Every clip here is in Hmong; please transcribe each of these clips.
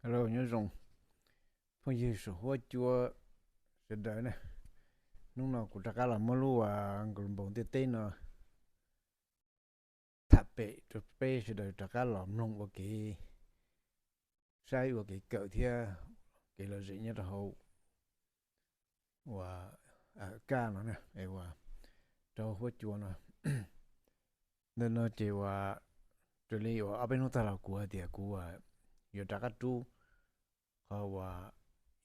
Hello, nyob zoo phooj ywg saum huab cua sawv daws na. Hnub no kuv rov qab los muab lub uas nkaus npaus ntiaj teb no tham pem rau peb sawv daws rov qab los mloog ua kev saib, ua kev kawm thiab kev lom zem nyob rau hauv uas kaj no na, es uas rau huab cua no. Ntawm no ces uas raws li uas ob peb hnub tag los kuv hais tias kuv uas yuav rov qab rub qhov uas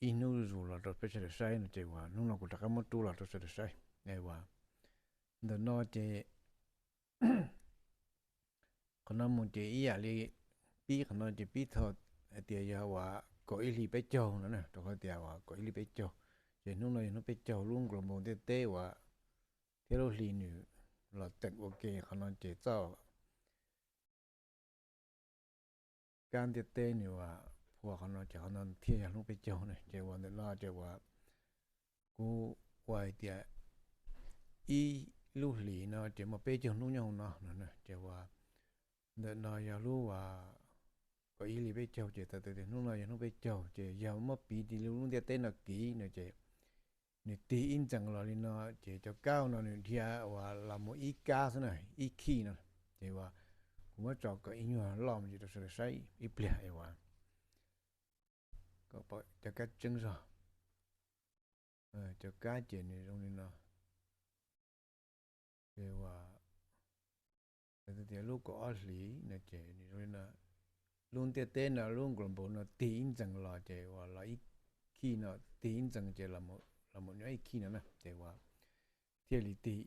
ib hnub zus los rau peb sawv daws saib no ces uas hnub no kuv rov qab muab rub los rau sawv daws saib. Es uas ntawm no ces qhov no mus ces ib yam li pib qhov no ces pib thaum hais tias yog uas kaum ib hlis peb caug no na, rau qhov tias uas kaum ib hlis peb caug, ces hnub no yog hnub peb caug lub nkaus npaus ntiaj teb uas thiab lub hli nws los teem ua ke. Qhov no ces txoj kab ntiaj teb nws uas phua qhov no ces qhov no thiaj yog hnub peb caug na. Ces uas ntawm no ces uas kuv ua hais tias ib lub hlis no ces muaj peb caug hnub nyob hauv no no na. Ces uas ntawm no yog lub uas kaum ib hlis peb caug ces txhais tau tias hnub no yog hnub peb caug. Ces yog muab piv li lub ntiaj teb no kiv no ces nws tig ib ntxees los li no, ces cov kab no nws dhia uas los mus ib kab xwb na, ib khij no. Ces uas kuv muab tso kom ib nyuag loj mus ces rau sawv daws saib ib pliag es uas kom pom cov kab tseeb zog. Cov kab ces nws zoo li no. Ces uas tias lub kaum ob hlis no ces nws zoo li no. Lub ntiaj teb no lub nkaus npaus no tig ib ntxees los ces uas los ib khij no, tig ib ntxees ces los mus nyob ib khij no na. Ces uas thiaj li tig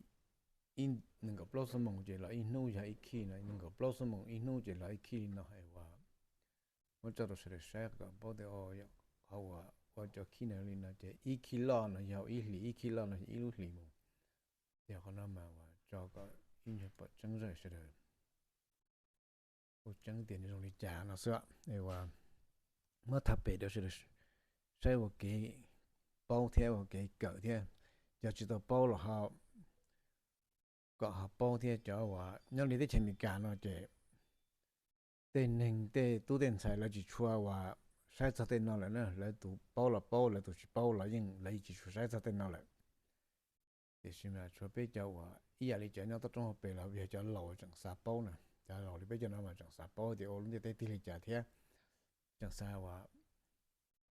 nees nkaum plaub xuab moos ces los ib hnub yog ib khij no, nees nkaum plaub xuab moos ib hnub ces los ib khij li no es uas muab tso rau sawv daws saib kom paub tias qhov uas ua cov khij no li no ces ib khij loj no yog ib hlis, ib khij loj no yog ib lub hlis mus. Ces qhov no mas uas tso kom ib nyuag pom tseeb zog sawv daws ua tseeb tias nws zoo li cas no xwb. Es uas muab tham pem rau sawv daws saib ua kev paub thiab ua kev kawm thiab. Cov tsis tau paub los ho kom ho paub thiab. Cov uas nyob li teb chaws Amelikas no ces tej neeg tej tub tej ntxhais lawv tsis tshua uas saib txog tej no lawm na. Lawv tus paub los paub, lawv tus tsis paub los yeej lawv tsis tshua saib txog tej no lawm. Tiam sis mas tshuav peb cov uas ib yam li cov nyob toj roob hauv pes los yog cov laus tseem xav paub na. Cov laus li peb cov no mas tseem xav paub tias ua lub ntiaj teb tig li cas thiab tseem xav uas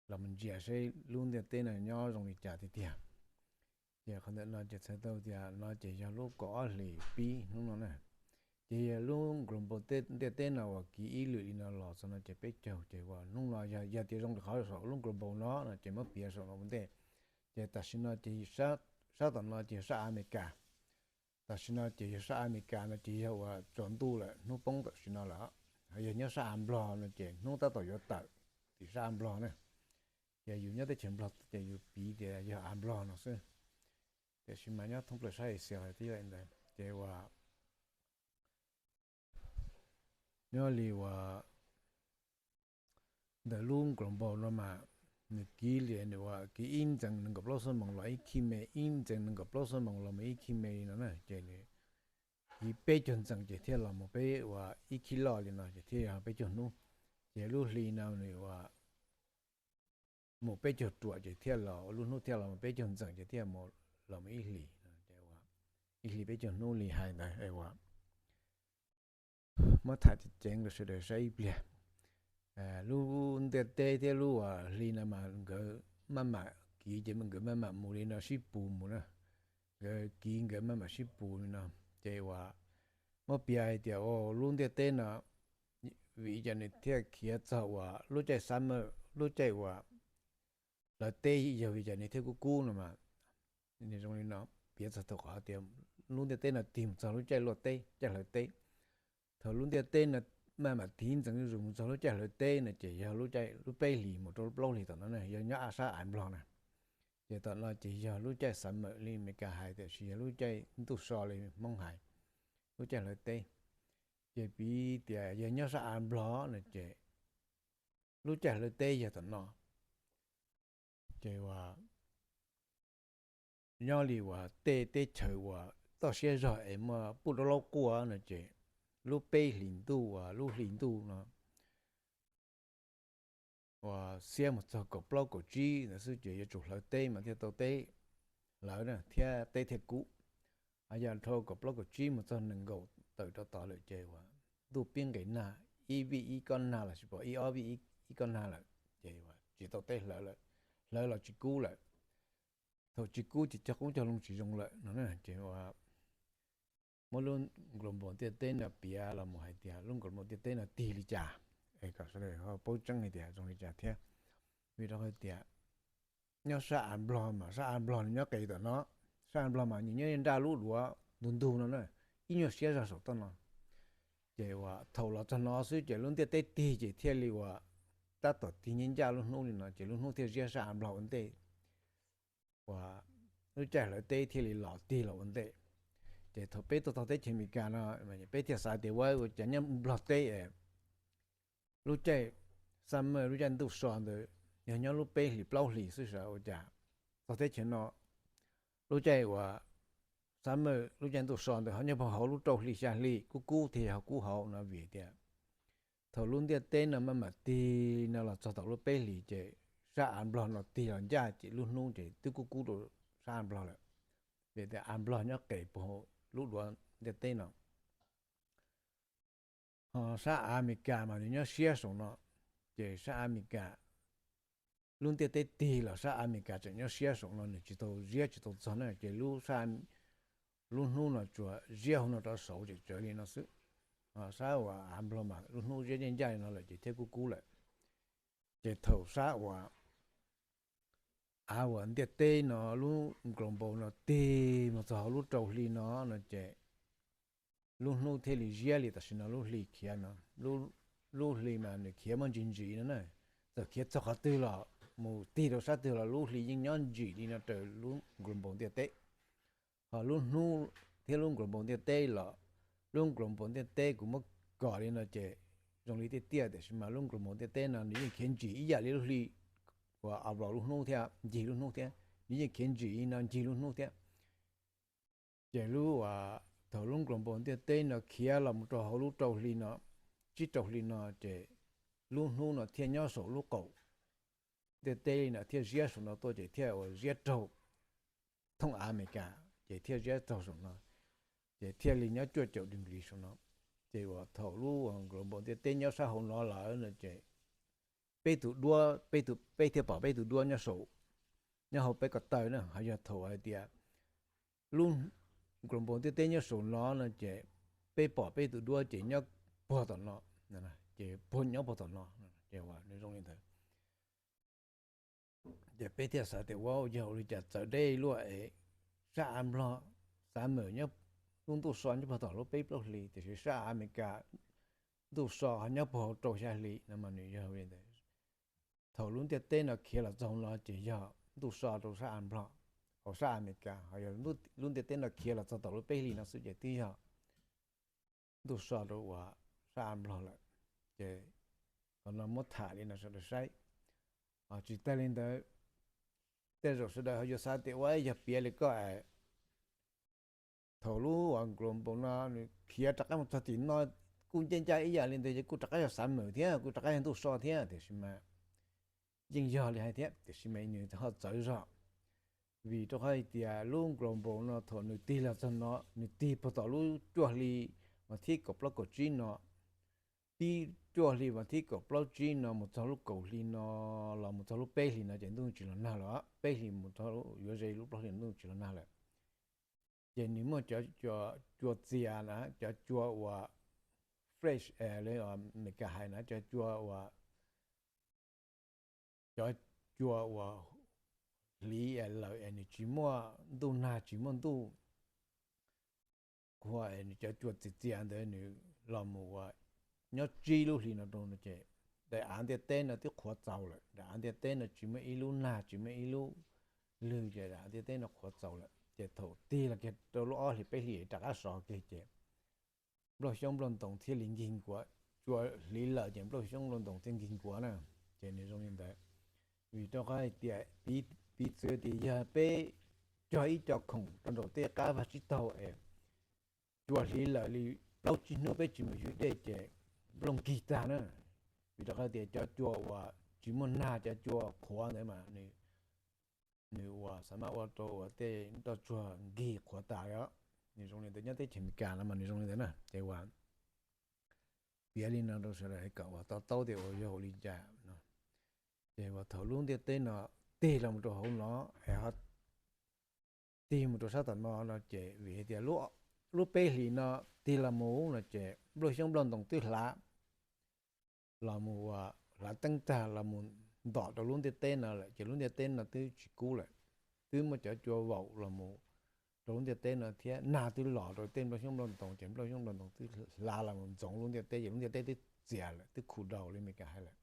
los mus ntsia seb lub ntiaj teb no nyob zoo li cas tiag tiag. Ces qhov ntawm no ces txhais tau tias no ces yog lub kaum ob hlis pib hnub no na. Ces yog lub nkaus npaus ntiaj teb no uas kiv ib lwm li no los txog no ces peb caug. Ces uas hnub no yog tias zoo li qhov saum lub nkaus npaus no no ces muab piav saum no ua ntej. Ces tam sim no ces sab tom no ces yog sab Amelikas. Tam sim no ces yog sab Amelikas no ces yog uas tsaus ntuj lawm, hnub poob tam sim no lawm. Yog nyob sab av Nplog no ces hnub tab tom yuav tawm tim sab av Nplog na. Ces yus nyob teb chaws Nplog ces yus piv tias yog av Nplog no xwb. Tiam sis mas nyob thoob plaws sab Asia los twb yog li ntawd. Ces uas nyob li uas ntawm lub nkaus npaus no mas nws kiv li nws uas kiv ib ntxees nees nkaum plaub xuab moos los ib khij me, ib ntxees nees nkaum plaub xuab moos los mus ib khij me li no na. Ces nws kiv peb caug ntxees ces thiaj los mus peb uas ib khij loj li no ces thiaj yog peb caug hnub. Ces lub hli no nws uas mus peb caug ruam ces thiaj los, lub hnub thiaj los mus peb caug ntxees ces thiaj mus los mus ib hlis, ib hlis peb caug hnub li hais ntawd es uas muab tham ceev ceev rau sawv daws saib ib pliag. Lub ntiaj teb thiab lub uas hli no mas nkawd maj mam kiv ces nkawd maj mam mus li no sib pus mus na. Nkawd kiv nkawd maj mam sib pus li no. Ces uas muab piav hais tias lub ntiaj teb no vim cas nws thiaj khiav txog uas lub caij summer, lub caij uas hlawv teb, yog vim cas nws thiaj kub kub no mas nws zoo li no. Piav txog thaum qhov tias lub ntiaj teb no tig mus txog lub caij luaj teb, caij hlawv teb. Thaum lub ntiaj teb no maj mam tig ntxeev zuj zus mus txog lub caij hlawv teb no ces yog lub caij, lub peb hlis mus rau lub plaub hlis tom no na, yog nyob sab av Nplog na. Ces tom no ces yog lub caij summer li Amelikas hais, tiam sis yog lub caij ntuj so li Hmoob hais, lub caij hlawv teb. Ces piv tias yog nyob sab av Nplog no ces lub caij hlawv teb yog tom no. Ces uas nyob li uas tej teb chaws uas toj siab zog es muaj puj dab laub quaj no ces lub peb hlis ntuj uas lub hli ntuj no uas xiab mus txog kaum plaub kaum tsib ntawd xwb ces yuav tsum hlawv teb mas thiaj tau teb hlawv na thiab teb thiaj kub. Ho yog dhau kaum plaub kaum tsib mus txog nees nkaum tawm rau tod lawm ces uas ntuj pib nqis nag, ib vij ib kob nag los sis pom ib ob vij ib kob nag lawm ces uas tsis tau teb hlawv lawm, hlawv los tsis kub lawm. Thaum tsis kub ces cog qoob cog loo tsis zoo lawm no ces uas muab lub nkaus npaus ntiaj teb no piav los mus hais tias lub nkaus npaus ntiaj teb no tig li cas, es kom sawv daws ho paub tseeb hais tias zoo li cas thiab. Vim rau hais tias nyob sab av nplog mas sab av nplog nws nyob qis tom no, sab av nplog mas nws nyob nraj lub duav ntug ntug no na, ib nyuag siab zog saum toj no. Ces uas thaum los txog no xwb ces lub ntiaj teb tig ces thiaj li uas tab tom tig ncaj ncaj lub hnub li no ces lub hnub thiaj ziab sab av nplog ua ntej, uas lub caij hlawv teb thiaj li los tig los ua ntej. Ces thaum peb tuaj txog teb chaws Amelikas no, peb thiaj xav tias ua ua cas nyob nplog teb lub caij summer, lub caij ntuj so ntawd yog nyob lub peb hlis plaub hlis xwb sav, ua cas txog teb chaws no lub caij uas summer, lub caij ntuj so ntawd ho nyob puag hauv lub rau hli xya hli kub kub thiab ho kub hauv no vim tias thaum lub ntiaj teb no maj mam tig no los txog tom lub peb hlis ces sab av nplog no tig los ncaj ces lub hnub ces twb kub kub rau sab av nplog lawm. Vim tias av nplog nyob qis puag hauv lub duav ntiaj teb no. Ho sab av Amelikas mas nws nyob siab saum no, ces sab av Amelikas, lub ntiaj teb tig los sab av Amelikas tseem nyob siab saum no nws tsis tau ziab tsis tau txog na ces lub sab, lub hnub no tsuas ziab hauv no rov saud tseem tsawv li no xwb. Ho sab uas av nplog mas lub hnub ziab ncaj ncaj li no lawm ces thiaj kub kub lawm. Ces thaum sab uas av uas ntiaj teb no lub nkaus npaus no tig mus txog hauv lub rau hli no no ces lub hnub thiaj li ziab li tam sim no lub hli khiav no. Lub hli mas nws khiav muaj ntsis ntsim no na, txawm khiav txog qhov twg los mus tig rau sab twg los lub hli yeej nyob ntsim li no raws lub nkaus npaus ntiaj teb. Ho lub hnub thiab lub nkaus npaus ntiaj teb los, lub nkaus npaus ntiaj teb kuv muab kom li no ces zoo li tiaj tiaj tiam sis mas lub nkaus npaus ntiaj teb no nws yeej khiav ntsim ib yam li lub hli uas av nplog lub hnub thiab ncig lub hnub thiab, nws yeej khiav ntsim li no ncig lub hnub thiab. Ces lub, thaum lub nkaus npaus ntiaj teb no khiav los mus rau hauv lub rau hli no, tsib rau hli no ces lub hnub no thiaj nyob saum lub qaum ntiaj teb li no thiaj ziab saum no tuaj ces thiaj ua ziab raug thooj av Amelikas ces thiaj ziab raug saum no, ces thiaj li nyob cuaj caum degree saum no. Ces uas thaum lub nkaus npaus ntiaj teb nyob sab hauv no lawm no ces peb tus duab, peb tus, peb thiaj pom peb tus duab nyob saum, nyob hauv peb ko taw na. Ho yog thaum hais tias lub nkaus npaus ntiaj teb nyob saum no no ces peb pom peb tus duab ces nyob puag tom no, ces puag nyob puag tom no, ces zoo li ntawd. Ces peb thiaj xav tias ua yog ua li cas txawv deb luaj es sab av nplog summer nyob, lub ntuj so nyob puag tom lub peb plaub hli tiam sis sab Amelikas ntuj so ho nyob puag hauv rau xya hli no mas nws yog li ntawd. Thaum lub ntiaj teb no khiav los txog no ces yog ntuj so rau sab av nplog, hauv sab Amelikas, ho yog lub ntiaj teb no khiav los txog tom lub peb hli no xwb ces twb yog ntuj so rau uas sab av nplog lawm. Ces qhov no muab tham li no sawv daws saib. Tsis tas li ntawd, tej zaum sawv daws ho yuav xav tias ua yog piav li koj es thaum lub nkaus npaus no nws khiav rov qab mus txog tim no kuj ncaj ncaj ib yam li ntawd ces kuj rov qab yog summer thiab kuj rov qab yog ntuj so thiab tiam sis mas yeej yog li hais thiab tiam sis mas nws ho txawv zog. Vim rau qhov hais tias lub nkaus npaus no thaum nws tig los txog no, nws tig puag tom lub cuaj hli vas thib kaum plaub kaum tsib no, tib cuaj hli vas thib kaum plaub tsib no mus txog lub kaum hli no, los mus txog lub peb hli no ces ntuj tsis los nag lawm, peb hli mus txog yuav ze lub plaub hli ntuj tsis los nag lawm. Ces nws muaj cov cua txias na, cov cua uas fresh, Amelikas hais na, cov cua uas, cov cua uas hliv lawm es nws tsis muaj ntuj nag tsis muaj ntuj qhua es nws cov cua txias txias ntawd nws los mus uas nyob tsib lub hli no rau no ces daim av ntiaj teb no twb qhuav txaus lawm, daim av ntiaj teb no tsis muaj ib lub nag tsis muaj ib lub lwg ces daim av ntiaj teb no qhuav txaus lawm ces thaum tig los kiag rau lub ob hlis peb hlis rov qab sov kiag ces nplooj xyoob nplooj ntoos thiaj li nkig nkuav, cua hliv lawm ces nplooj xyoob nplooj ntoos thiaj nkig nkuav na. Ces nws zoo li ntawd, vim rau qhov hais tias piv txwv tias yog peb cog ib co khoom rau nraum tej qab vaj tsib taug es cua hliv lawm li plaub tsib hnub peb tsis mus yug dej ces nplooj nkig tag na. Vim rau qhov tias cov cua uas tsis muaj nag cov cua qhuav ntawd mas nws, nws uas xav mas ua rau uas tej nroj tsuag nkig qhuav tas li. Nws zoo li ntawd, nyob teb chaws Amelikas no mas nws zoo li ntawd na. Ces uas piav li no rau sawv daws kom uas to taub tias uas yog ua li cas no. Ces uas thaum lub ntiaj teb no tig los mus rau hauv no, es ho tig mus rau sab tom no no ces vim hais tias lub peb hlis no tig los mus no ces nplooj xyoob nplooj ntoos twb hlav los mus uas hlav teeb tag los mus ntom rau lub ntiaj teb no lawm, ces lub ntiaj teb no twb tsis kub lawm. Twb muaj cov cua vaum los mus rau lub ntiaj teb no thiab nag twb los rau tej nplooj xyoob nplooj ntoos, ces nplooj xyoob nplooj ntoos twb hlav los mus ntxoov lub ntiaj teb, ces lub ntiaj teb twb txias lawm, twb khu daus li Amelikas hais lawm.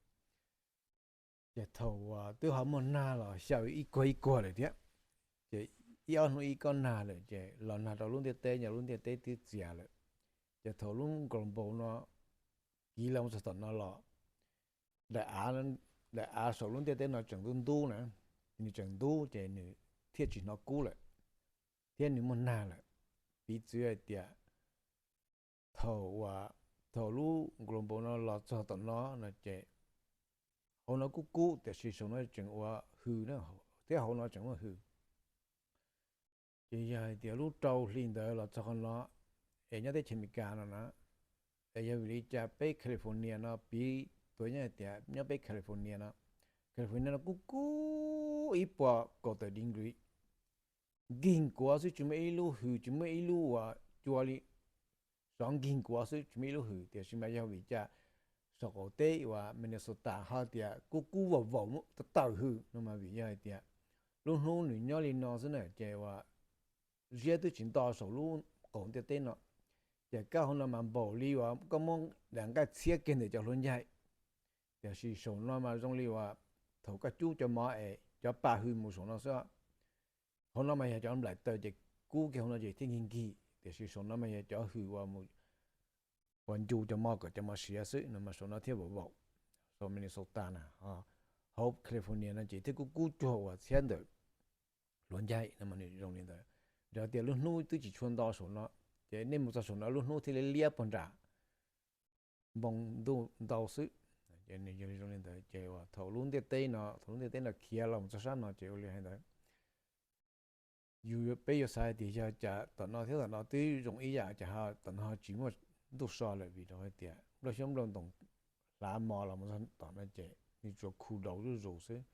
Ces thaum uas twb ho muaj nag los xyaw ib kuag ib kuag lawm thiab, ces ib ob hnub ib kob nag lawm ces los nag rau lub ntiaj teb, yog lub ntiaj teb twb txias lawm. Ces thaum lub global no kiv los mus txog tom no los, daim av, daim av saum lub ntiaj teb no tseem ntub ntub na, nws tseem ntub ces nws thiaj tsis hnov kub lawm thiab nws muaj nag lawm. Piv txwv hais tias thaum uas, thaum lub global no los txog tom no no ces hauv no kub kub tiam sis saum no tseem ua hws na, thiab hauv no tseem muaj hws. Ces yog hais tias lub rau hli ntawd los txog qhov no, es nyob teb chaws Amelikas no na, es yog vim li cas peb California no, piv txwv nyob hais tias nyob peb California no, California no kub kub ib puas kaum tawm degree, nkig nkuav xwb, tsis muaj ib lub hws, tsis muaj ib lub uas cua li, sov nkig nkuav xwb, tsis muaj ib lub hws. Tiam sis mas yog vim li cas saum qaum teb uas Minnesota ho tias kub kub vaum vaum tawm hws no mas vim yog hais tias lub hnub nws nyob li no xwb na, ces uas ziab twb tsis nto saum lub qaum ntiaj teb no, ces kab hauv no mas npaum li uas koj muab daim nqaij txhiab kiag ntawm cov hluav ncaig. Tiam sis saum no mas zoo li uas thaum koj cub cov mov es cov pa hws mus saum no xwb. Hauv no mas yog cov nplaim taws ces kub kiag hauv no ces thiaj nkig nkig, tiam sis saum no mas yog cov hws uas mus, uas ncu cov mov kom cov mov siav xwb no mas saum no thiaj vaum vaum. Saum Minnesota na, hauv California no ces thiaj kub kub cuag uas txhiab ntawm hluav ncaig no mas nws zoo li ntawd. Yog tias lub hnub twb tsis tshua nto saum no, ces nej mus txog saum no lub hnub thiaj li liab puag nram npoo ntuj ntau xwb. Ces nws yog li zoo li ntawd ces uas thaum lub ntiaj teb no, thaum lub ntiaj teb no khiav los mus txog sab no ces ua li hais ntawd. Yus, peb yuav xav hais tias yog cas tom no thiab tom no twb zoo ib yam, cas ho tom no ho tsis muaj ntuj so lawm? Vim rau hais tias nplooj xyoob nplooj ntoos hlav mos los mus txog tom no ces nws tsuas khu daus zuj zus xwb,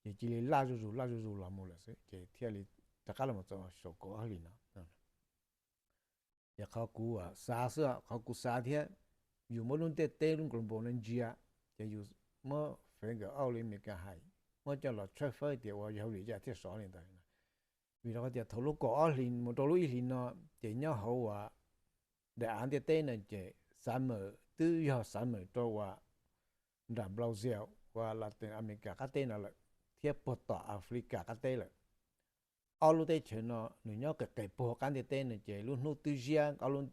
ces cia li laj zuj zus laj zuj zus los mus lawm xwb, ces thiaj li rov qab los mus txog saum kaum ob hlis no. Ces qhov kuv xav xwb, qhov kuv xav thiab, yus muab lub ntiaj teb lub global no ntsia, ces yus muab fev nkawm auj li Amelikas hais, muab coj los tshawb fawb tias uas yog vim li cas thiaj sov li ntawd. Vim rau qhov tias thaum lub kaum ob hlis mus rau lub ib hlis no, ces nyob hauv uas daim av ntiaj teb no ces summer twb yog summer rau uas nram Brazil uas Latin America qab teb no lawm, thiab puag tom Africa qab teb lawm. Ob lub teb chaws no nws nyob qis qis puag qab ntiaj teb no ces lub hnub twb ziab ob lub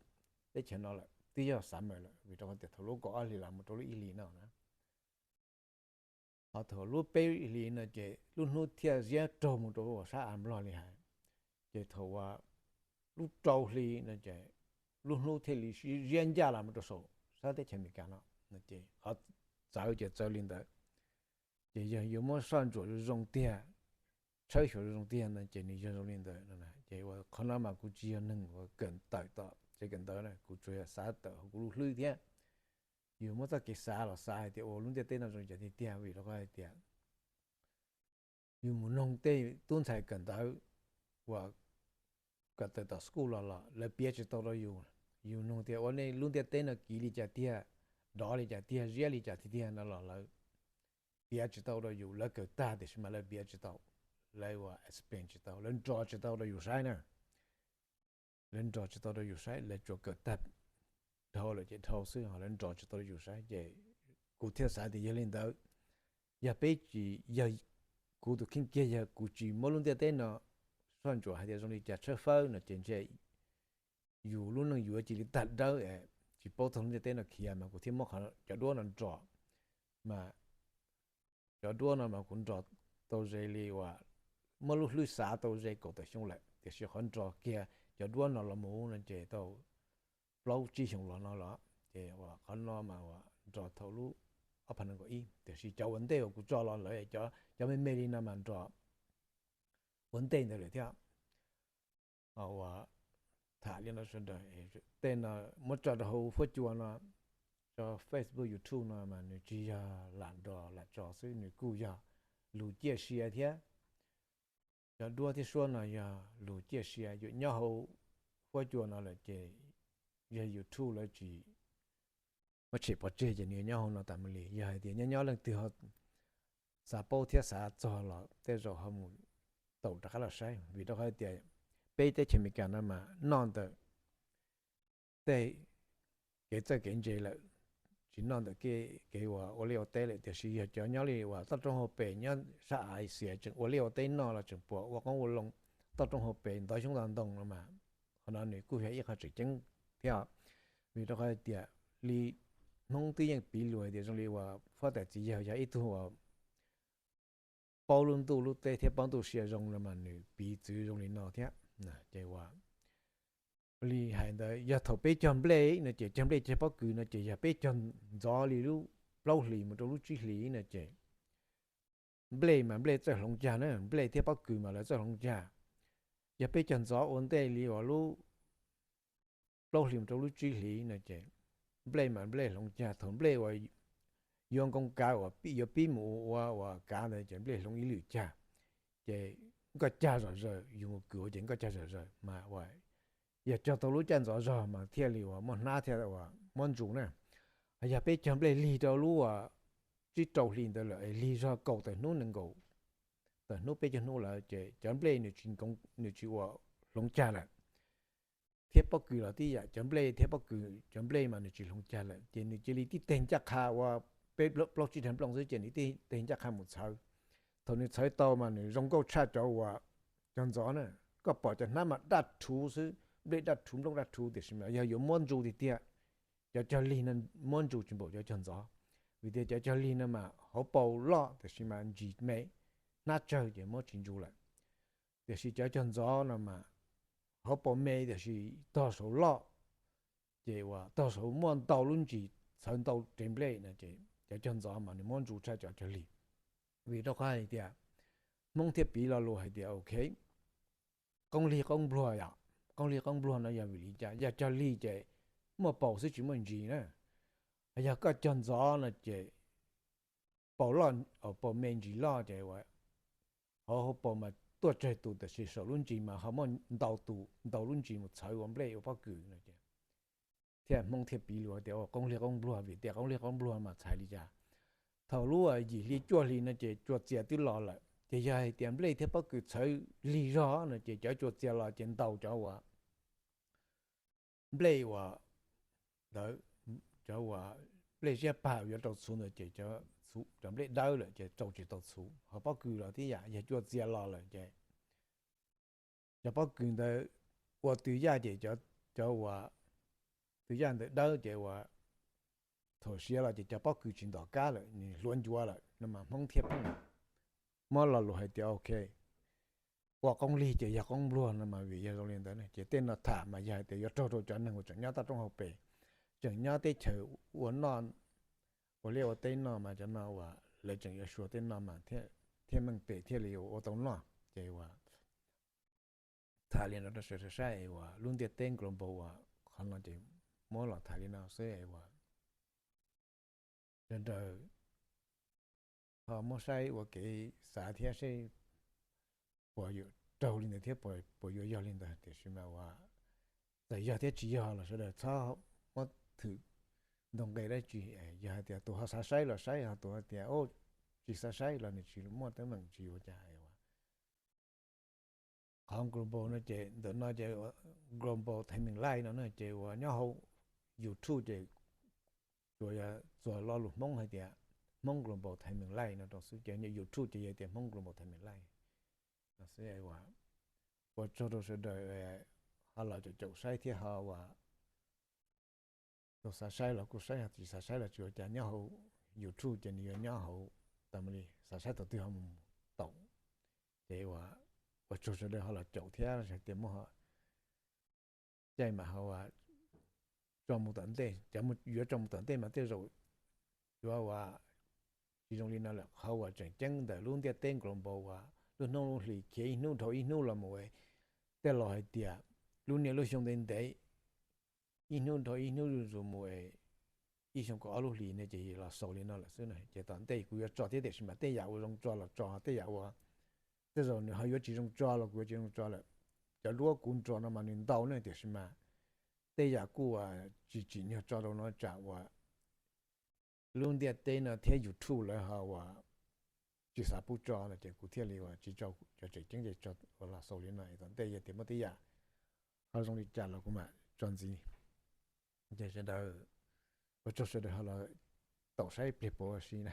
teb chaws no lawm, twb yog summer lawm, vim rau qhov tias thaum lub kaum ob hlis los mus rau lub ib hlis no na. Ho thaum lub peb hlis no ces lub hnub thiaj ziab raug mus rau sab av nplog li hais. Ces thaum uas lub rau hli no ces lub hnub thiaj li ziab ncaj los mus rau saum sab teb chaws Amelikas no, ces qhov txawv ces txawv li ntawd. Ces yog yuav muab soj ntsuam zoo zoo tiag, tshawb xyuas zoo zoo tiag no ces nws yog zoo li ntawd. Ces uas qhov no mas kuv tsis yog neeg uas kawm ntawv tom tsev kawm ntawv na, kuv tsuas yog xav tawm hauv kuv lub hlwb thiab. Yus muab txoj kev xav los xav hais tias ua lub ntiaj teb no zoo li cas tiag tiag, vim rau qhov hais tias yus mus noog tej tub ntxhais kawm ntawv uas kawm tawm tom school los los lawv piav tsis tau rau yus. Yus noog tias ua nej lub ntiaj teb no kiv li cas tiag, dov li cas tiag, ziab li cas tiag tiag no los lawv piav tsis tau rau yus. Lawv kawm tag tiam sis mas lawv piav tsis tau, lawv ua explain tsis tau, lawv nrog tsis tau rau yus saib na. Lawv nrog tsis tau rau yus saib, lawv tsuas kawm tag dhau lawm ces dhau xwb, ho lawv nrog tsis tau rau yus saib. Ces kuv thiaj xav tias yog li ntawd, yog peb tsis, yog kuv tus kheej kiag yog kuv tsis muab lub ntiaj teb no soj ntsuam hais tias zoo li cas tshawb fawb no ces ntshe yus lub neej yuav cia li tag dawb, tsis paub txog lub ntiaj teb no khiav mas kuv thiaj muab qhov cov duab no nrog. Mas cov duab no mas kuv nrog tau ze li uas muab lub hlwb xav tau ze kaum tawm xyoo lawm, tiam sis qhov nrog kiag cov duab no los mus no ces tau plaub tsib xyoos los no los. Ces uas qhov no mas uas nrog thaum lub ob phav nees nkaum ib, tiam sis cov ua ntej uas kuv tso los lawv cov, cov me me li no mas nrog ua ntej ntawd lawm thiab. Uas tham li no sawv daws, tej no muab tso rau hauv huab cua no, tso Facebook, YouTube no mas nws tsis yog lam nrog lam tso xwb, nws kuj yog lus ciaj sia thiab. Cov duab thiab suab no yog lus ciaj sia, yuav nyob hauv huab cua no lawm ces yog YouTube lawv tsis muab tshem pov tseg ces nws yuav nyob hauv no tas mus li. Yog hais tias nyob nyob leej twg ho xav paub thiab xav txog los tej zaum ho mus taum rov qab los saib, vim rau qhov tias peb teb chaws Amelikas no mas noj ntawm tej kev txawj kev ntse lawm, tsis noj ntawm kev ua liaj ua teb lawm, tiam sis yog cov nyob li uas toj roob hauv pes nyob sab Asia tseem ua liaj ua teb noj los tseem puas ua qoob ua loo toj roob hauv pes ntov xyoob ntov ntoo no mas, qhov no nws kuj yog ib qho tseem ceeb thiab. Vim rau qhov tias li Hmoob twb yeej piv lus hais tias zoo li uas huab tais txiv yawg yog ib tug uas paub lub ntuj lub teb thiab paub ntuj sia zoo no mas nws piv txwv zoo li no thiab. Ces uas li hais ntawd, yog thaum peb cog nplej no ces cog nplej cog pob kws no ces yog peb cog ntxov li lub plaub hlis mus rau lub tsib hlis no ces nplej mas nplej txawj hloov cag na, nplej thiab pob kws mas lawv txawj hloov cag. Yog peb cog ntxov ua ntej li uas lub plaub hlis mus rau lub tsib hlis no ces nplej mas nplej hloov cag, thaum nplej uas yuav nkoos kav uas yuav pib mus ua uas kav ntawd ces nplej hloov ib lwm cag, ces nkoj cag zom zaws, yus mus kws ua ces nkoj cag zom zaws mas uas yog cog tau lub caj ntxov zog mas thiaj li uas muaj hnab thiaj uas muab ntsus na. Yog peb cog nplej lig rau lub uas tsib rau hli ntawd lawm es lig zog kaum tawm hnub nees nkaum tawm hnub peb caug hnub lawm ces cov nplej nws tsis ua hloov cag lawm. Thiab pob kws los tib yam, cov nplej thiab pob kws, cov nplej mas nws tsis hloov cag lawm ces nws cia li tib teg ncaj qha ua peb plaub tsib rag nplooj xwb ces nws tib teg ncaj qha mus txhawv. Thaum nws txhawv tau mas nws zoo nkauj tshaj cov uas cog ntxov na. Koj pom cov hnab mas daj rhuv xwb, nplej daj rhuv nplooj daj rhuv, tiam sis mas yog yuav muab ntsus tiag tiag, cov cog lig no muab ntsus tsis npaum cov cog ntxov. Vim tias cov cog lig no mas hauv paus loj tiam sis mas ntsis me, hnab tsawg ces muab tsis ntsus lawm. Tiam sis cov cog ntxov no mas hauv paus me tiam sis tog saud loj, ces uas tog saud muaj ntau lub ntsis txhawv ntau rev nplej no ces cov cog ntxov mas nws muab ntsus tshaj cov cog lig. Vim rau qhov hais tias Hmoob thiaj piv lo lus hais tias ok, qoob lig qoob npluag yom, qoob lig qoob npluag no yog vim li cas? Yog cog lig ces muaj paus xwb tsis muaj ntsis na. Yog koj cog ntxov no ces paus loj, paus me ntsis loj ces hauv hauv paus mas tuaj tsawg tus tiam sis saum lub ntsis mas ho muaj ntau tus ntau lub ntsis mus txhawv ua nplej ua pob kws no ces thiaj Hmoob thiaj piv lus tias qoob lig qoob npluag. Vim tias qoob lig qoob npluag mas txhais li cas? Thaum lub yim hli cuaj hli no ces cua txias twb los lawm ces yog hais tias nplej thiab pob kws txhawv lig zog no ces cov cua txias los ces ntaus cov uas nplej uas ntawd, cov uas nplej ziab pag yuav rau txhuv ntawd ces cov nplej dawb lawm ces rau tsis tau txhuv. Ho pob kws los tib yam, yog cua txias los lawm ces cov pob kws ntawd ua tw yaj ces cov uas tw yaj ntawd dawb ces uas thaum siav los ces cov pob kws tsis ntom kab lawm, nws hluav ncuav lawm no mas Hmoob thiaj pheej muab lo lus hais tias ok, ua qoob lig ces yog qoob npluag no mas vim yog zoo li ntawd ces tej no tham mas yog hais tias yuav raug rau cov neeg uas tseem nyob toj roob hauv pes, tseem nyob teb chaws ua noj, ua liaj ua teb noj mas cov no uas lawv tseem yuav suav tej no mas thiaj meej pem thiaj li ua tau noj. Ces uas tham li no rau sawv daws saib uas lub ntiaj teb global uas qhov no ces muab los tham li no xwb uas sawv daws ho muab saib ua kev xav thiab seb puas yuav raug li ntawd thiab puas yuav yog li ntawd. Tiam sis mas uas txawm yog thiab tsis yog los sawv daws txhob muab thwm ntoo nqe dab tsi. Yog hais tias tus ho xav saib los saib, ho tus hais tias tsis xav saib los nws tsis muaj teeb meem tsis ua cas. Qhov global no ces ntawm no ces global thaim meem laij no na ces uas nyob hauv YouTube ces tsuas yog txuas lo lus Hmoob hais tias Hmoob global thaim meem laij no rau xwb ces YouTube ces yog tias Hmoob global thaim meem laij no xwb. Ua tsaug rau sawv daws ho los caum caum saib thiab ho uas tus xav saib los kuj saib, tsis xav saib los tsis ua cas, nyob hauv YouTube ces nws yuav nyob hauv tas mus li, xav saib thaum twg ho mus taum. Ces ua tsaug sawv daws ho los caum thiab hais tias muaj caij mas ho tso mus tom ntej, cov yuav tso mus tom ntej mas tej zaum yuav ua Tsis zoo li no lawm, qhov uas tseem ceeb ntawm lub ntiaj teb global uas lub hnub lub hlis khiav ib hnub dhau ib hnub los mus, tej laus hais tias lub niaj lub xyoo ntev ntev, ib hnub dhau ib hnub zuj zus mus, ib xyoo kaum ob lub hlis ne ces los xaus li no lawm xwb na. Ces tom ntej kuv yuav tso thiab, tiam sis mas tej yam uas zoo tso los tso, tej yam uas tej zaum nws ho yuav tsis zoo tso los kuv yuav tsis zoo tso lawm. Cov duab kuv nrog no mas nws ntau ne, tiam sis mas tej yam kuj tsis tsim nyog tso rau no tsam uas lub ntiaj teb no thiab YouTube lawv ho uas tsis xav pub tso no ces kuv thiaj li uas tsis tso cov tseem ceeb, ces tso uas los xaus li no, tom ntej yog tias muaj tej yam ho zoo li cas los kuv mam tso ntxiv. Ces sawv daws, ua tsaug sawv daws ho los tau saib pliag puas ua si na.